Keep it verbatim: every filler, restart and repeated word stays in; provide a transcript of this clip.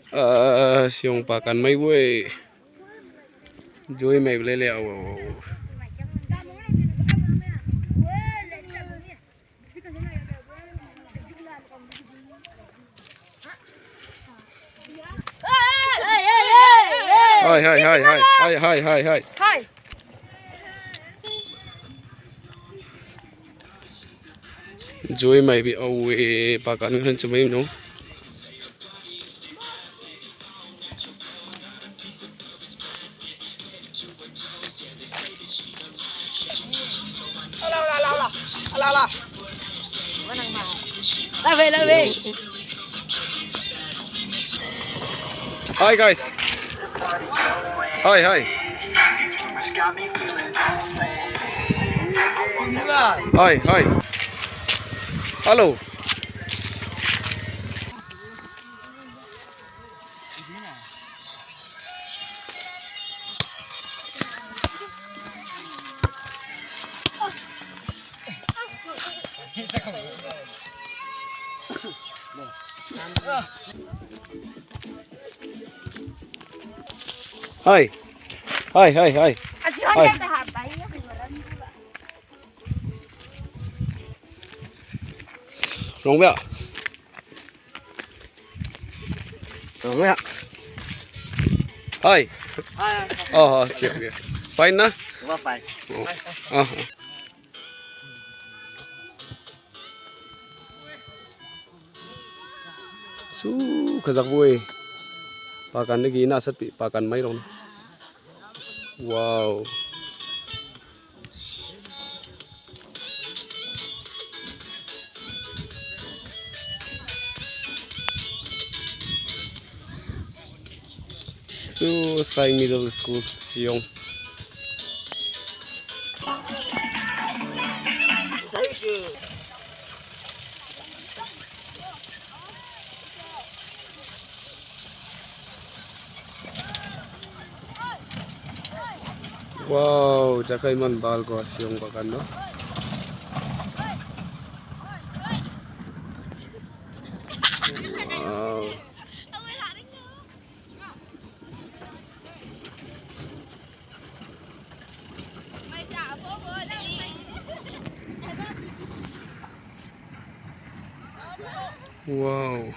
Ah, siung pakan mai woi. Jui mai lele au. Hai, hai, hai, hai. Hai, hai, hai, hai. Hai, hai, hai, hai. Hai. Jui mai bi au e, pakan ngan chu mai no. Ala, ala, ala, ala. Ala, ala. Love it, love it. Hi, guys. Hi, hi. Hi, hi. Hello. Hi. Hi, hi, hi. Hi. Wrong way. Wrong way. Hi. Hi, hi, hi. Oh, okay, okay. Fine na? Wa fine. Oh. Ah. Su khazak bui. Pakan ni gi na sat pi pakan mai rong. Wow. Su Sai Middle School, Siung. Wow, jakai man bal ko siung bakan no. Wow. Wow.